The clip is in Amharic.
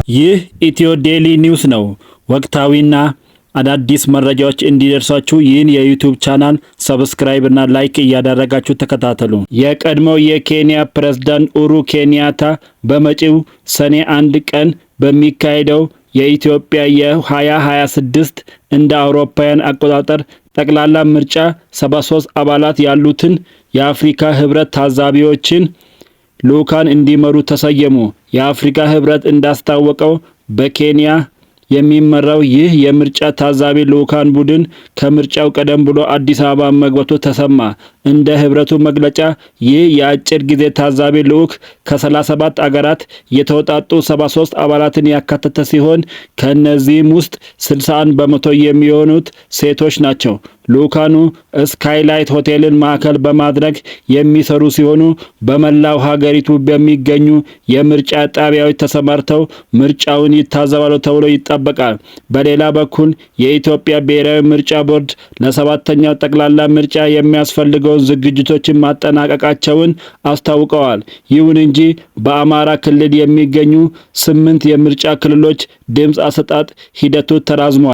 ይህ ኢትዮ Daily News ነው። ወቅታዊና አዳዲስ መረጃዎች እንዲደርሳችሁ ይህን የ YouTube channel subscribe እና like እያደረጋችሁ ተከታተሉ። የቀድሞው የኬንያ ፕሬዝዳንት ኡሁሩ ኬንያታ በመጪው ሰኔ 1 ቀን በሚካሄደው የኢትዮጵያ የ2026 እንደ አውሮፓውያን አቆጣጠር ጠቅላላ ምርጫ 73 አባላት ያሉትን የአፍሪካ ህብረት ታዛቢዎችን ልዑካን እንዲመሩ ተሰየሙ። የአፍሪካ ህብረት እንዳስታወቀው፣ በኬንያ የሚመራው ይህ የምርጫ ታዛቢ ልዑካን ቡድን ከምርጫው ቀደም ብሎ አዲስ አበባ መግባቱ ተሰማ። እንደ ህብረቱ መግለጫ፣ ይህ የአጭር ጊዜ ታዛቢ ልዑክ ከ37 አገራት የተውጣጡ 73 አባላትን ያካተተ ሲሆን፣ ከእነዚህም ውስጥ 61% የሚሆኑት ሴቶች ናቸው። ልዑካኑ ስካይላይት ሆቴልን ማዕከል በማድረግ የሚሰሩ ሲሆኑ፣ በመላው ሀገሪቱ በሚገኙ የምርጫ ጣቢያዎች ተሰማርተው ምርጫውን ይታዘባሉ ተብሎ ይጠበቃል። በሌላ በኩል የኢትዮጵያ ብሔራዊ ምርጫ ቦርድ ለሰባተኛው ጠቅላላ ምርጫ የሚያስፈልገውን ዝግጅቶችን ማጠናቀቃቸውን አስታውቀዋል። ይሁን እንጂ በአማራ ክልል የሚገኙ ስምንት የምርጫ ክልሎች ድምፅ አሰጣጥ ሂደቱ ተራዝሟል።